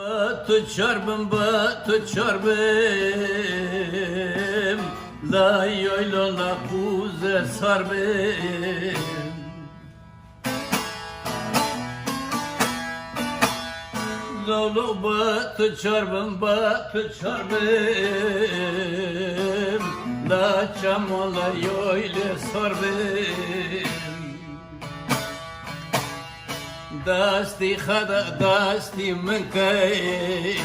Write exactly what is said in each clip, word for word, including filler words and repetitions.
Tu çar bin, ba tu çar bin, la yoylo la quze sar bin. Lolo ba tu çar bin, ba tu çar bin, la çamo la yoyle sar bin. Dastî xeda dastî min key,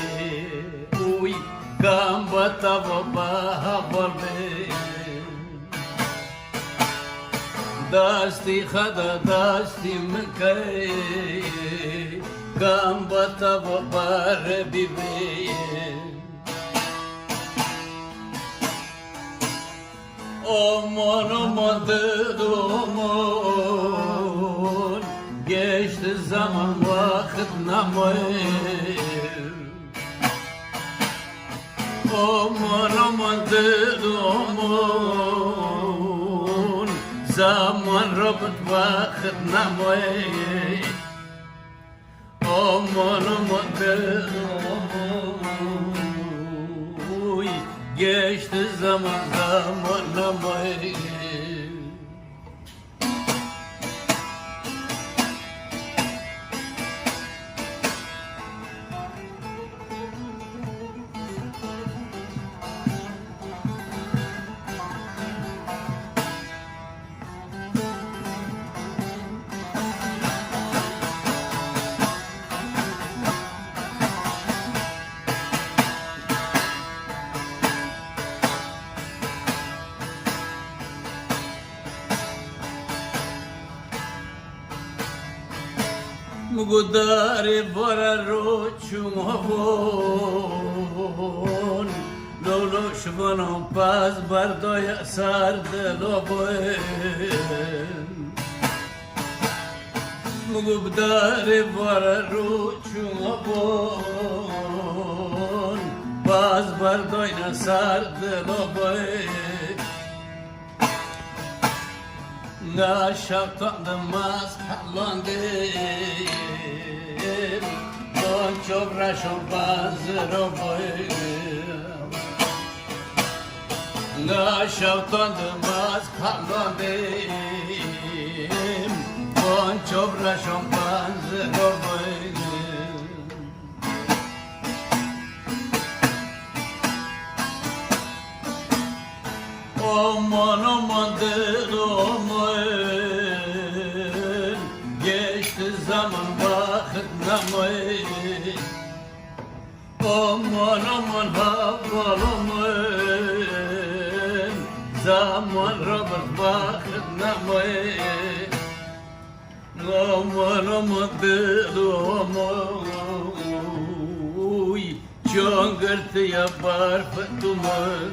uy kam ba tava ba haval bin. Dastî xeda dastî min key, kam ba tava bare bîbê. Aman aman dil aman, geçti zaman vakit namayır. Aman aman dil aman, zaman robit vakit namayır. Aman aman dil aman, geçti zaman zaman namayır. Gudarê vara roçûn havon, lolo şivanon paz berdaya sar dilobin. Gudarê vara roçûn havon, paz berdayna sar dilobin. Nga şewtan di maz helandê, don çov reşo baziro boy. Nga şewtan di maz helandê, don çov reşo baziro boy. Aman aman dil aman, geçti zaman vakit namayır. Aman aman haval aman, zaman robit vakit namayır. Aman aman dil aman, uy, çan girtiye berf duman.